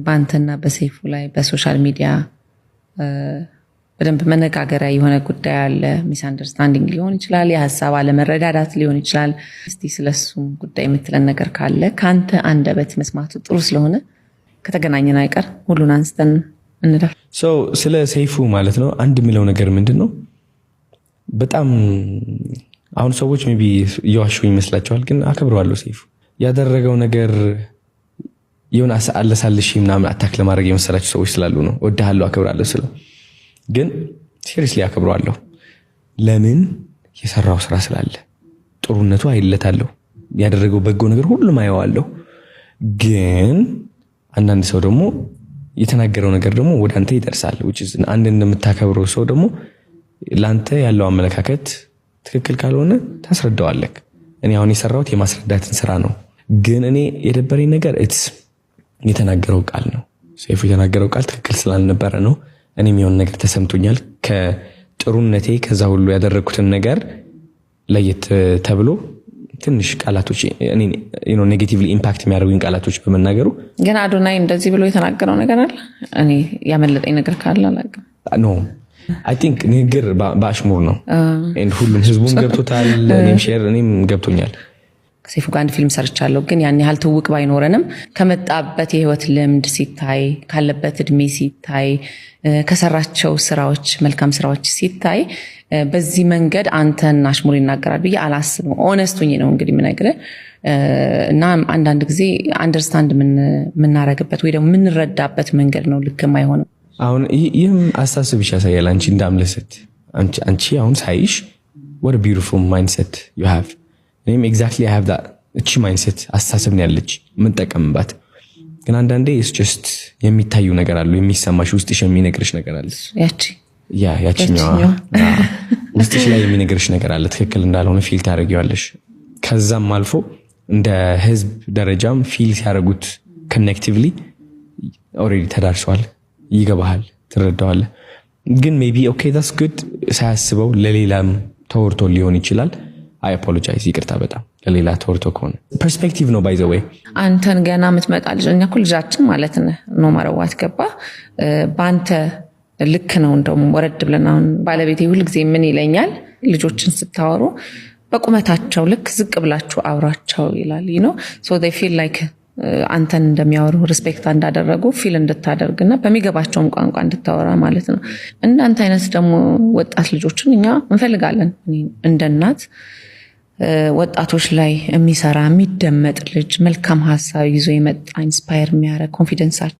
በአንተና በሰይፉ ላይ በ social media በደንብ መነጋገሪያ የሆነ ጉዳይ አለ። Misunderstanding ሊሆን ይችላል፣ የሀሳብ አለመረዳዳት ሊሆን ይችላል። እስቲ ስለሱም ጉዳይ የምትለን ነገር ካለ ከአንተ አንደበት መስማቱ ጥሩ ስለሆነ ከተገናኘን አይቀር ሁሉን አንስተን እንለፍ። So ስለ ሰይፉ ማለት ነው፣ አንድ የሚለው ነገር ምንድን ነው? በጣም አሁን ሰዎች maybe እየዋሹ ይመስላቸዋል፣ ግን አከብረዋለሁ። ሰይፉ ያደረገው ነገር የሆነ አለሳልሼ ምናምን attack ለማድረግ የመሰላቸው ሰዎች ስላሉ ነው። እወድሃለሁ፣ አከብራለሁ ስለው ግን seriously አከብረዋለሁ። ለምን? የሰራው ስራ ስላለ ጥሩነቱ አይለታለሁ። ያደረገው በጎ ነገር ሁሉም አየዋለሁ። ግን አንዳንድ ሰው ደግሞ የተናገረው ነገር ደግሞ ወደ አንተ ይደርሳል። አንድ እንደምታከብረው ሰው ደግሞ ለአንተ ያለው አመለካከት ትክክል ካልሆነ ታስረዳዋለህ። እኔ አሁን የሰራሁት የማስረዳትን ስራ ነው። ግን እኔ የደበረኝ ነገር it's የተናገረው ቃል ነው። ሰይፉ የተናገረው ቃል ትክክል ስላልነበረ ነው። እኔም የሆነ ነገር ተሰምቶኛል። ከጥሩነቴ ከዛ ሁሉ ያደረግኩትን ነገር ለየት ተብሎ ትንሽ ቃላቶች negatively impact የሚያደርጉኝ ቃላቶች በመናገሩ። ግን አዶናይ እንደዚህ ብሎ የተናገረው ነገር አለ? እኔ ያመለጠኝ ነገር ካለ አላውቅም። No, I think ንግግር በአሽሙር ነው። ሁሉም ህዝቡም ገብቶታል። እኔም share እኔም ገብቶኛል። ከሰይፉ ጋር አንድ ፊልም ሰርቻለሁ። ግን ያን ያህል ትውቅ ባይኖረንም ከመጣበት የህይወት ልምድ ሲታይ፣ ካለበት እድሜ ሲታይ፣ ከሰራቸው ስራዎች፣ መልካም ስራዎች ሲታይ በዚህ መንገድ አንተን አሽሙር ይናገራል ብዬ አላስብም። Honest ሆኜ ነው እንግዲህ የምነግርህ። እና አንዳንድ ጊዜ understand የምናረግበት ወይ ደግሞ የምንረዳበት መንገድ ነው ልክ የማይሆነው። አሁን ይህም አስተሳሰብሽ ያሳያል። አንቺ እንዳምለሰት፣ አንቺ አሁን ሳይሽ what a beautiful mindset you have። እኔም exactly I have that። እቺ mindset አስተሳሰብ ነው ያለች የምንጠቀምባት። ግን አንዳንዴ it's just የሚታዩ ነገር አሉ፣ የሚሰማሽ ውስጥሽ የሚነግርሽ ነገር አለ። ያቺ ያ ያችኛዋ ውስጥሽ ላይ የሚነግርሽ ነገር አለ። ትክክል እንዳልሆነ feel ታደርጊዋለሽ። ከዛም አልፎ እንደ ህዝብ ደረጃም feel ሲያደርጉት collectively already ተዳርሰዋል። ይገባሃል፣ ትረዳዋለህ። ግን maybe okay, that's good፣ ሳያስበው ለሌላም ተወርቶ ሊሆን ይችላል። I apologize፣ ይቅርታ በጣም ለሌላ ተወርቶ ከሆነ። Perspective ነው by the way። አንተን ገና የምትመጣ ልጅ፣ እኛ እኮ ልጃችን ማለት ነህ፣ no matter what፣ ገባ? በአንተ ልክ ነው። እንደውም ወረድ ብለን አሁን ባለቤቴ ሁልጊዜ ምን ይለኛል፣ ልጆችን ስታወሩ በቁመታቸው ልክ ዝቅ ብላችሁ አውራቸው ይላል። So they feel like አንተን እንደሚያወሩ፣ respect እንዳደረጉ feel እንድታደርግ እና በሚገባቸውም ቋንቋ እንድታወራ ማለት ነው። እንዳንተ አይነት ደግሞ ወጣት ልጆችን እኛ እንፈልጋለን። እንደ እናት ወጣቶች ላይ የሚሰራ፣ የሚደመጥ ልጅ፣ መልካም ሀሳብ ይዞ የመጣ፣ inspire የሚያደርግ፣ confidence ኣቸው